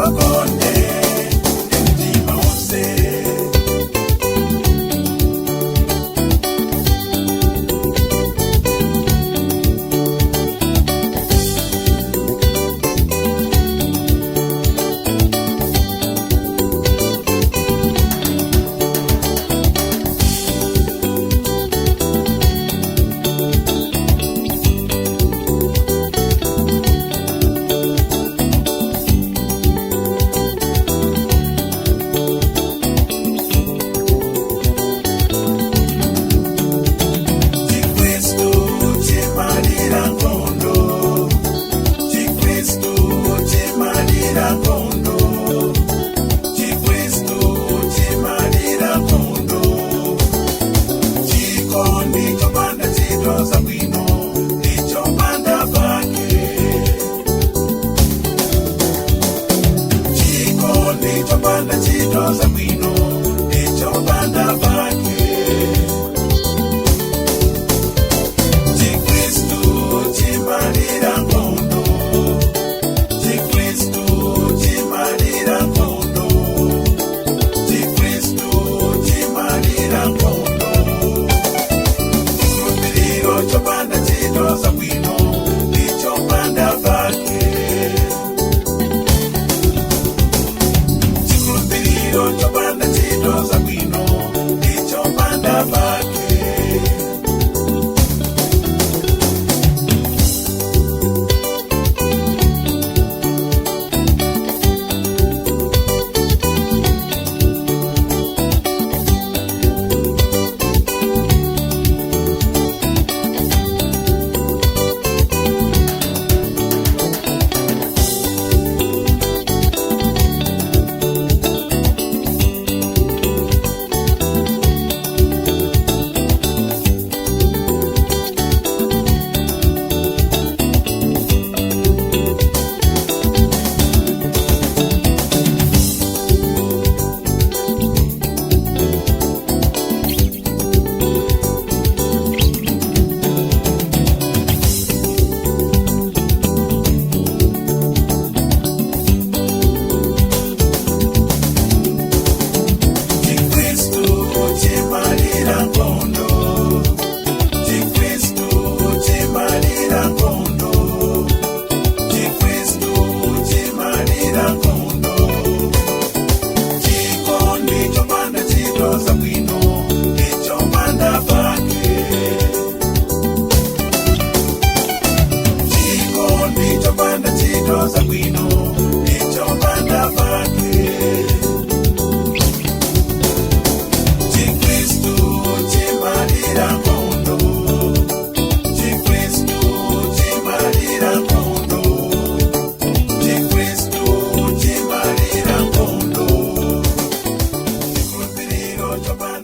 Tiwakonde ndi mtima wonse. Chikristu chimalira nkhondo. Chikristu chimalira nkhondo. Chikristu chimalira nkhondo. Chikondi chopanda ntchito zabwino ndichopanda pake. Chikondi chopanda ntchito zabwino ndichopanda pake. Chikristu chimalira nkhondo. Chikristu chimalira nkhondo. Chikristu chimalira nkhondo. Chikhulupiriro chopanda ntchito zabwino ndichopanda pake. Chikhulupiriro chopanda ntchito zabwino ndichopanda pake. Chikristu chimalira nkhondo. Chikristu chimalira nkhondo. Chikristu chimalira nkhondo. Chikondi chopanda ntchito zabwino ndichopanda pake. Chikondi chopanda ntchito zabwino ndichopanda pake. Chikristu chimalira nkhondo. Chikristu chimalira nkhondo. Chikristu chimalira nkhondo. Chikhulupiriro chopanda